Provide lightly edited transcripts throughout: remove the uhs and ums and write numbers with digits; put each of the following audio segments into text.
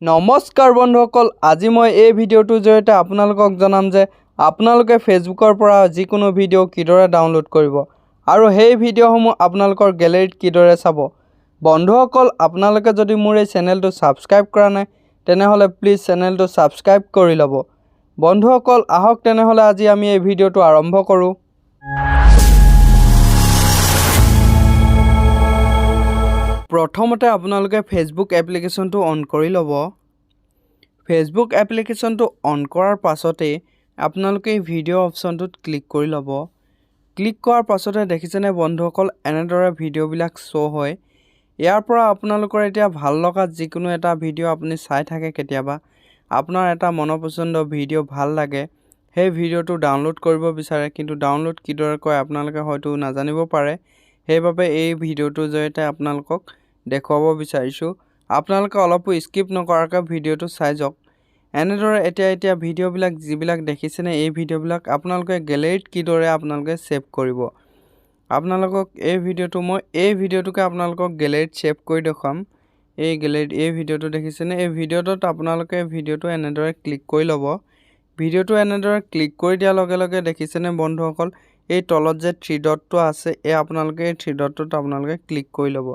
নমস্কাৰ বন্ধুসকল, আজি মই এই ভিডিঅ'টোৰ জৰিয়তে আপোনালোকক জনাম যে আপোনালোকে ফেচবুকৰ পৰা যিকোনো ভিডিঅ' কিদৰে ডাউনলোড কৰিব আৰু সেই ভিডিঅ'সমূহ আপোনালোকৰ গেলেৰীত কিদৰে চাব। বন্ধুসকল, আপোনালোকে যদি মোৰ এই চেনেলটো ছাবস্ক্ৰাইব কৰা নাই, তেনেহ'লে প্লিজ চেনেলটো ছাবস্ক্ৰাইব কৰি ল'ব। বন্ধুসকল, আহক তেনেহ'লে আজি আমি এই ভিডিঅ'টো আৰম্ভ কৰোঁ। প্ৰথমতে আপোনালোকে ফেচবুক এপ্লিকেশ্যনটো অন কৰি ল'ব। ফেচবুক এপ্লিকেশ্যনটো অন কৰাৰ পাছতেই আপোনালোকে এই ভিডিঅ' অপশ্যনটোত ক্লিক কৰি ল'ব। ক্লিক কৰাৰ পাছতে দেখিছেনে বন্ধুসকল, এনেদৰে ভিডিঅ'বিলাক শ্ব' হয়। ইয়াৰ পৰা আপোনালোকৰ এতিয়া ভাল লগা যিকোনো এটা ভিডিঅ' আপুনি চাই থাকে, কেতিয়াবা আপোনাৰ এটা মনপচন্দ ভিডিঅ' ভাল লাগে, সেই ভিডিঅ'টো ডাউনলোড কৰিব বিচাৰে, কিন্তু ডাউনলোড কিদৰে কৰে আপোনালোকে হয়তো নাজানিব পাৰে। সেইবাবে এই ভিডিঅ'টোৰ জৰিয়তে আপোনালোকক দেখুৱাব বিচাৰিছোঁ। আপোনালোকে অলপো স্কিপ নকৰাকৈ ভিডিঅ'টো চাই যাওক। এনেদৰে এতিয়া ভিডিঅ'বিলাক যিবিলাক দেখিছেনে, এই ভিডিঅ'বিলাক আপোনালোকে গেলেৰীত কিদৰে আপোনালোকে ছেভ কৰিব, আপোনালোকক এই ভিডিঅ'টো মই এই ভিডিঅ'টোকে আপোনালোকক গেলেৰীত ছেভ কৰি দেখুৱাম। এই গেলেৰীত এই ভিডিঅ'টো দেখিছেনে? এই ভিডিঅ'টোত আপোনালোকে ভিডিঅ'টো এনেদৰে ক্লিক কৰি ল'ব। ভিডিঅ'টো এনেদৰে ক্লিক কৰি দিয়াৰ লগে লগে দেখিছেনে বন্ধুসকল, এই তলত যে থ্ৰী ডটটো আছে, এই আপোনালোকে এই থ্ৰী ডটটোত আপোনালোকে ক্লিক কৰি ল'ব।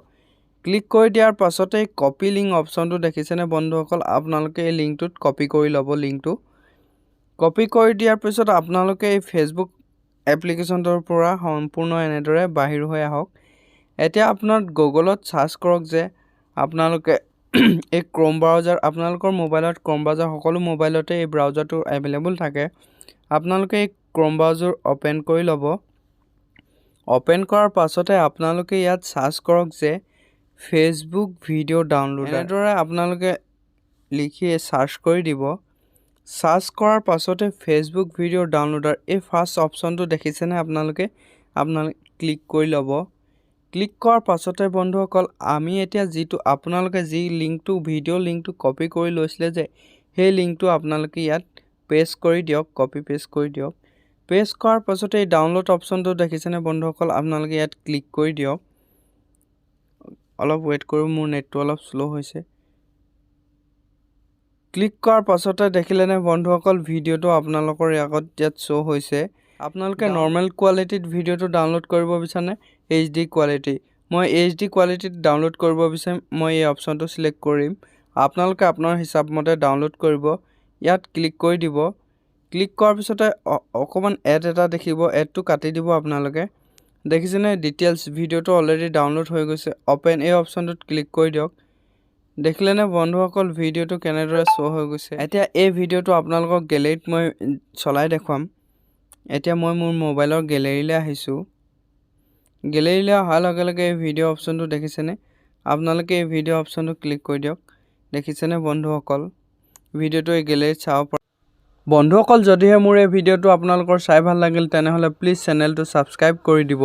ক্লিক কৰি দিয়াৰ পাছতে কপি লিংক অপশ্যনটো দেখিছেনে বন্ধুসকল, আপোনালোকে এই লিংকটোত কপি কৰি ল'ব। লিংকটো কপি কৰি দিয়াৰ পিছত আপোনালোকে এই ফেচবুক এপ্লিকেশ্যনটোৰ পৰা সম্পূৰ্ণ এনেদৰে বাহিৰ হৈ আহক। এতিয়া আপোনাৰ গুগলত চাৰ্চ কৰক যে আপোনালোকে এই ক্ৰ'ম ব্ৰাউজাৰ, আপোনালোকৰ মোবাইলত ক্ৰ'ম ব্ৰাউজাৰ, সকলো মোবাইলতে এই ব্ৰাউজাৰটো এভেইলেবল থাকে। আপোনালোকে এই ক্ৰ'ম ব্ৰাউজাৰ অ'পেন কৰি ল'ব। অ'পেন কৰাৰ পাছতে আপোনালোকে ইয়াত চাৰ্চ কৰক যে ফেচবুক ভিডিঅ' ডাউনলোড। এনেদৰে আপোনালোকে লিখি চাৰ্চ কৰি দিব। চাৰ্চ কৰাৰ পাছতে ফেচবুক ভিডিঅ' ডাউনলোডাৰ এই ফাৰ্ষ্ট অপশ্যনটো দেখিছেনে আপোনালোকে? আপোনালোকে ক্লিক কৰি ল'ব। ক্লিক কৰাৰ পাছতে বন্ধুসকল, আমি এতিয়া যিটো আপোনালোকে যি লিংকটো, ভিডিঅ' লিংকটো কপি কৰি লৈছিলে যে, সেই লিংকটো আপোনালোকে ইয়াত পেষ্ট কৰি দিয়ক, কপি পেষ্ট কৰি দিয়ক। পেষ্ট কৰাৰ পাছতে এই ডাউনলোড অপশ্যনটো দেখিছেনে বন্ধুসকল, আপোনালোকে ইয়াত ক্লিক কৰি দিয়ক। অলপ ৱেইট কৰিব, মোৰ নেটটো অলপ শ্ল' হৈছে। ক্লিক কৰাৰ পাছতে দেখিলেনে বন্ধুসকল, ভিডিঅ'টো আপোনালোকৰ আগত ইয়াত শ্ব' হৈছে। আপোনালোকে নৰ্মেল কোৱালিটিত ভিডিঅ'টো ডাউনলোড কৰিব বিচাৰেনে এইচ ডি কোৱালিটি? মই এইচ ডি কোৱালিটিত ডাউনলোড কৰিব বিচাৰিম, মই এই অপশ্যনটো চিলেক্ট কৰিম। আপোনালোকে আপোনাৰ হিচাপমতে ডাউনলোড কৰিব। ইয়াত ক্লিক কৰি দিব। ক্লিক কৰাৰ পিছতে অকণমান এড এটা দেখিব, এডটো কাটি দিব। আপোনালোকে দেখিছেনে ডিটেইলছ, ভিডিঅ'টো অলৰেডি ডাউনলোড হৈ গৈছে। অ'পেন এই অপশ্যনটোত ক্লিক কৰি দিয়ক। দেখিলেনে বন্ধুসকল, ভিডিঅ'টো কেনেদৰে শ্ব' হৈ গৈছে? এতিয়া এই ভিডিঅ'টো আপোনালোকক গেলেৰীত মই চলাই দেখুৱাম। এতিয়া মই মোৰ মোবাইলৰ গেলেৰীলৈ আহিছোঁ। গেলেৰীলৈ অহাৰ লগে লগে এই ভিডিঅ' অপশ্যনটো দেখিছেনে? আপোনালোকে এই ভিডিঅ' অপশ্যনটো ক্লিক কৰি দিয়ক। দেখিছেনে বন্ধুসকল, ভিডিঅ'টো এই গেলেৰীত চাব পাৰে। বন্ধুসকল, যদিহে মোৰ এই ভিডিঅ'টো আপোনালোকৰ চাই ভাল লাগিল, তেনেহ'লে প্লিজ চেনেলটো ছাবস্ক্ৰাইব কৰি দিব।